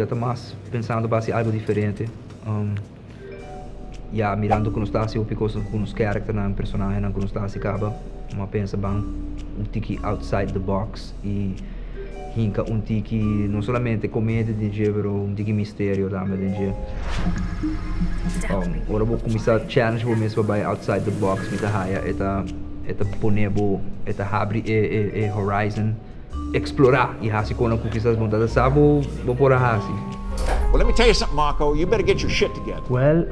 ta mas pensando pa hasi algo diferente. Ya mirando ku nos ta hasi hopi kos ku nos karakternan, personahenan ku nos ta hasi kaba, mi a pensa ban un tiki outside the box i hinka un tiki no solamente komedia den dje pero un tiki misterio tambe den dje. Ora bo kuminsá challenge bo mes pa bai outside the box mi ta haya e ta e ta pone bo e ta habri e e horizon. Explorá i hasi kono ku kisas bo no ta sa bo bo por a hasi. Well let me tell you something Marco, you better get your shit together. Well,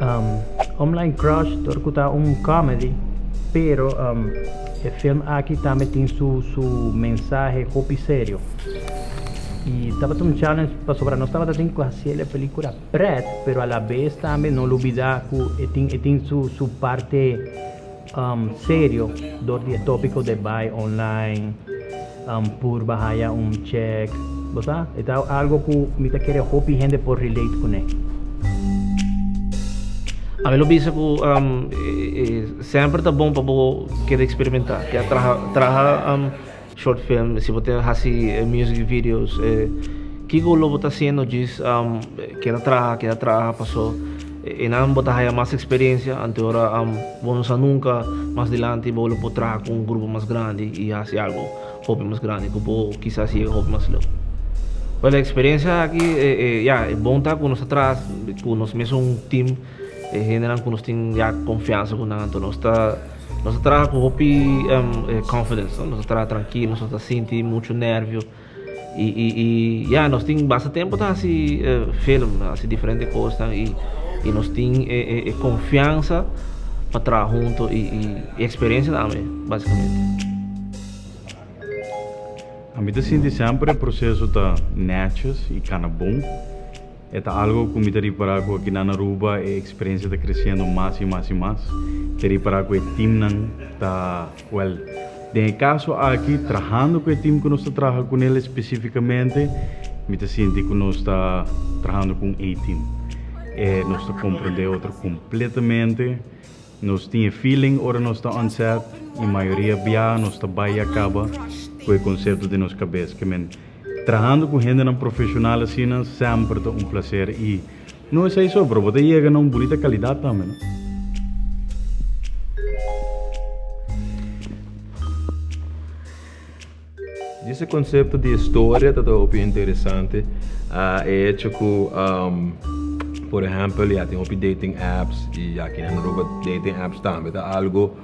Online Crush dor ku ta un comedy, pero e film aki tambe tin su su mensahe hopi serio. I tabata un challenge pasobra nos tabata tin ku hasi e pelicula pret, pero a la bes tambe no lubida ku e tin e tin su su parte Serio dor di e topico de bai online purba haya un check bo sa e ta algo cu mi ta kere hopi hende por relate cune. Ami lo bisa cu semper ta bon pa bo keda experimenta, keda traha traha short film, si bo ta haci music videos, kico lo bo ta haciendo djis keda traha keda traha paso Einan bo ta haya mas experiencia, anto ora bo no sa nunca mas dilanti bo lo por traha cu un grupo mas grandi y haci algo hopi mas grandi cu bo kisas yega hopi mas leu. Well, e experiencia aki, ya, e bon ta cu nos ta traha cu nos mesun team, e hendenan cu nos tin ya confiansa cu nan, anto nos ta nos ta traha cu hopi confidence, nos ta traha trankil, nos no ta sinti mucho nervio. Y y y ya nos tin basta tempo ta haci film, haci diferente cosnan y y nos tin e e e confiansa pa traha hunto y y experiencia tambe basicamente. A mi ta sinti semper e proceso ta netjes y cana bon. E ta algo cu mi ta ripara cu aki na Aruba e experiencia ta creciendo mas y mas y mas. Ta ripara cu e teamnan ta, well, den e caso aki trahando cu e team cu nos ta traha cu nel especificamente, mi ta sinti cu nos ta trahando cu un A-team. E nos ta comprende otro completamente, nos tin e feeling ora nos ta on set y mayoria bia nos ta bay y a caba cu e concepto den nos cabes. Ke men. Trahando cu hendenan profesional asina semper ta un placer y no esey so, pero bo ta yega na un bunita calidad tambe, no? Djis e concepto di e storia ta ta hopi interesante. E hecho cu, por ehempel, ya tin hopi dating apps y aki na Aruba dating apps tambe ta algo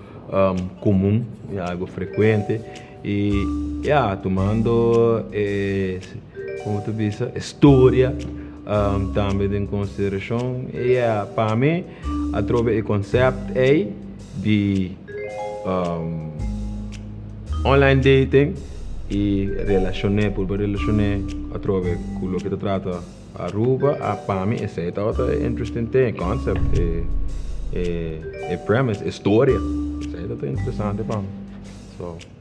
comun y algo frecuente. Y ya, tumando e, como ta bisa, e storia tambe den consideracion, ya, pa mi atrobe e concept ey di online dating y relacione, purba relacione atrobe cu loke ta trata Aruba, pa mi esey tabata e interesting thing, e concept, e, e premise, e storia, esey tabata interesante pa mi. So.